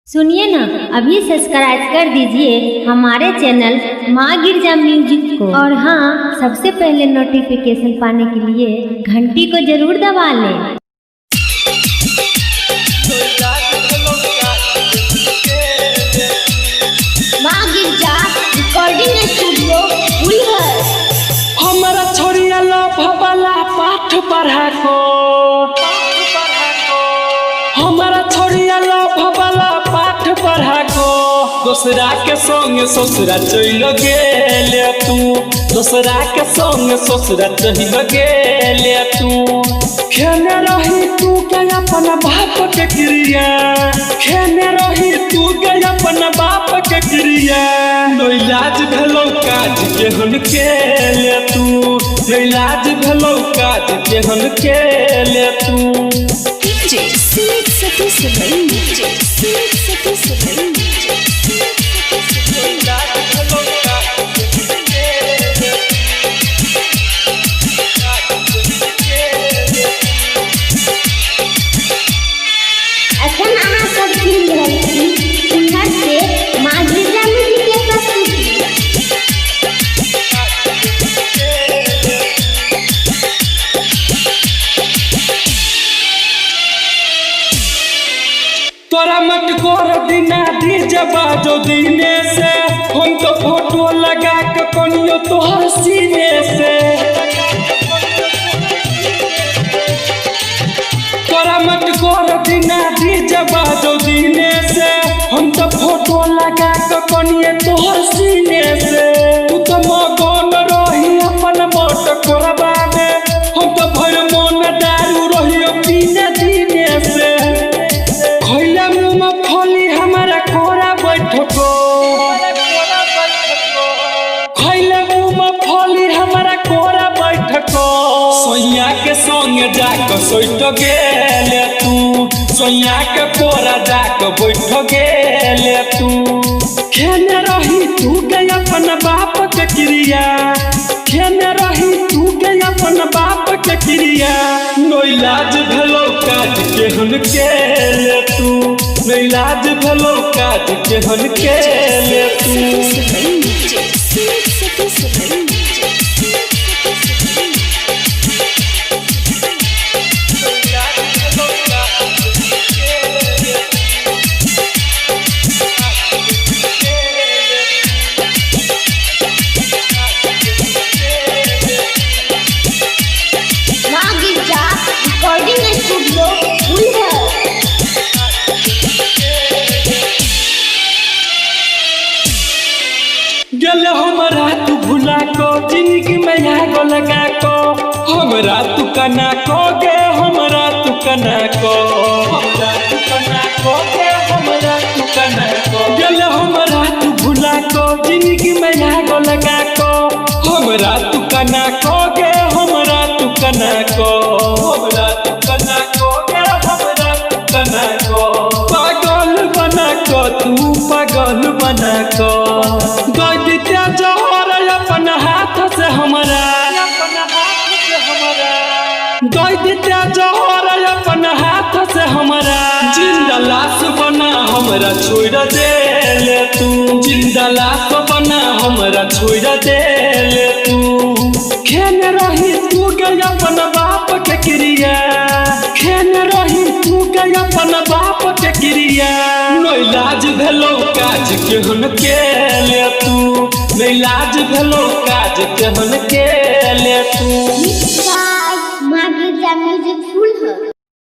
सुनिए ना, अभी सब्सक्राइब कर दीजिए हमारे चैनल माँ गिरजा म्यूजिक को। और हाँ, सबसे पहले नोटिफिकेशन पाने के लिए घंटी को जरूर दबा लें। माँ गिरजा रिकॉर्डिंग स्टूडियो बुलहर। हमारा छोरिया लभ वाला पाठ पढ़ा को, हमारा छोरिया लभ वाला पाठ पढ़ा को, दोसरा के संग ससुरा चल गेले तू, दोसरा के संग ससुरा चल गेले तू। खेने रही तू के अपन बाप के क्रिया, खेने रही तू के अपन बाप के क्रिया। नैलाज भेलौ काज केहन केले तू, नैलाज भेलौ काज केहन केले तू। DJ Sumit Satish Rai, DJ Sumit Satish Rai, DJ Sumit Satish Rai. नैलाज भेलौ काज केहन केले अखन अहाँ सब सुनि रहल छी हुनर से माँ गिरजा म्यूजिक के प्रस्तुति। तोरा मत कर दिना डीजे बाजो दिने से, हम तो फोटो लगा के कनियो तोहर सीने से। तोरा मत कर दिना डीजे बाजो दिने से, हम तो फोटो लगा के कनियो तोहर सीने से। तू तो मगन रही अपन मत करबा में, हम तो भर मन दारू रही पीने दिने से। खैला मुँह में फली हमारा कोरा बैठको, खैला मुँह में फली हमारा कोरा बैठको। सोइया के संग जाक सोइट गेले तू, सोइया के कोरा जाक बैठ गेले तू। खेने रही तू के अपन बाप के क्रिया, खेने रही तू के अपन बाप के क्रिया। नैलाज भेलौ काज केहन केले तू, नैलाज भेलौ काज केहन केले तू। Satish Rai, DJ Sumit Satish Rai, DJ Sumit Satish Rai. माँ गिरजा रिकॉर्डिंग स्टूडियो बुलहर। गेल हमरा तू भुला को, जिंदगी में आग लगा को, हमरा तू कना को गे, हमरा तू कना को, हमरा तू कना को गे, हमरा तू कना को। गेल हमरा तू भुला को, जिंदगी में आग लगा को, हमरा तू कना को गे, हमरा तू कना को, हमरा तू कना को गे, हमरा तू कना को। पागल बना को तू, पागल बना को, गदित्य जहर अपन हाथ से हमरा, गदित्य जहर अपन हाथ से हमरा। जिंदा लाश बना हमरा छोड़ देले तू, जिंदा लाश बना हमरा छोड़ देले तू। खेने रही तू के अपन बाप के क्रिया, खेने रही तू के अपन बाप के क्रिया। नैलाज भेलौ काज केहन केले तू, नैलाज भेलौ काज केहन केले तू। मिक्स बाय माँ गिरजा म्यूजिक फुलहर।